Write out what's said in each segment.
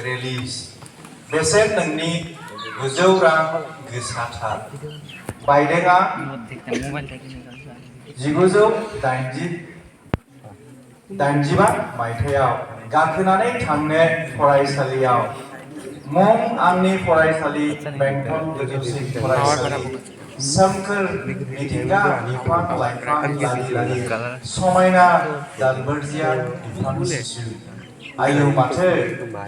Release बेसेन नोंनि 900 रां गोसाथार बायदेंआ 1985 मायथाइयाव गाखोनानै थांनो फरायसालियाव मुं आंनि फरायसालि बेंटल गोजौसिन फरायसालि सोमखोर मिथिंगा बिफां लाइफां लारि लारि समायना दालबोरजिया बिफां सिसु आयौ माथो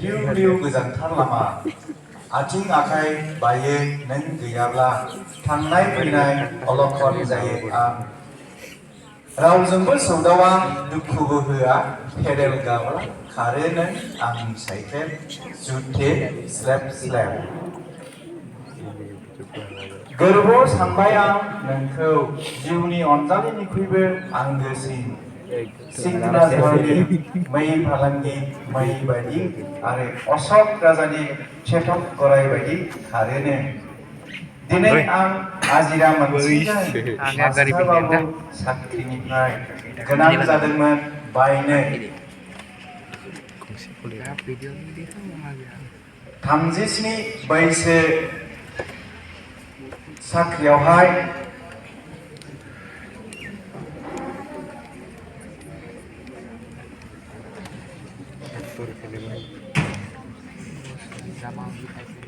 लिउ लिउ गोजानथार लामा आथिं आखाइ बायो नों गैयाब्ला थांनाय फैनाय अलखद जायो आं रावजोंबो सौदावा दुखुबो होआ पेडेल गाब्ला खारो नों आंनि साइकेल जुथे स्लेप स्लेप गोरबोआव सानबाय आं नोंखौ जिउनि अनजालिनिख्रुइबो आंगोसिन सिकनाझरनि मै फालांगि मै बायदि आरो अशक राजानि चेतक गराय बायदि खारोनो दिनै आं आजिरा मोनसिगोन मास्टारबाबो साख्रिनिफ्राय गोनां जादोंमोन बायनो 37 बैसो साख्रियावहाय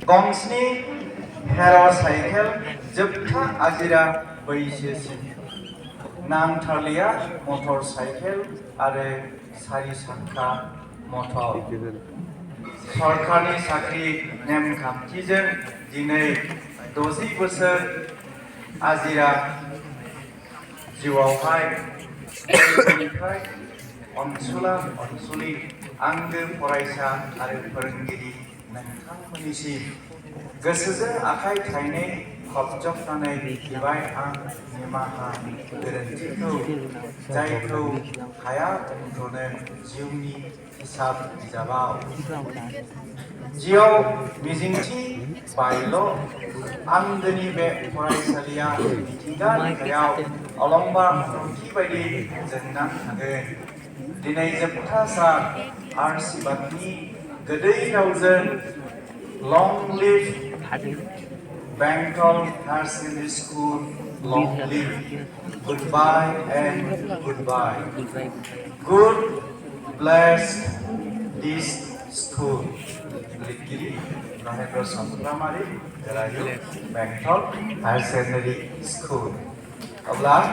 गंस्नि हेर' साइकेल जोबथा आजिरा बैसोसिम नांथारलिया मटर साइकेल आरो 4 साखा मटर सरकारनि साख्रि नेमखान्थिजों दिनै 60 बोसोर आजिरा जिउआवहाय बैसोनिफ्राय अनसुलि आंगो फरायसा आरो फोरोंगिरि नोंथांमोननिसिम गोसोजों आखाइ थाइनै खबजबनानै बिबाय आं निमाहा गोरोन्थिखौ जायखौ हाया दोनथ'नो जिउनि हिसाब बिजाबाव जिउआव मिजिंथि बायल' आंगोनि बे फरायसालिया मिथिंगा बिखायाव अलंबार खरंथि बायदि जोंना थागोन दिनै जोबथा सान आशीर्बादनि गोदै रावजों long live Bangtol H.S. School long live goodbye and goodbye good bless this school लिरगिरि महेन्द्र चन्द्रमारि रायु बेंटल हायर सेकेन्डारि स्कुल अब्ला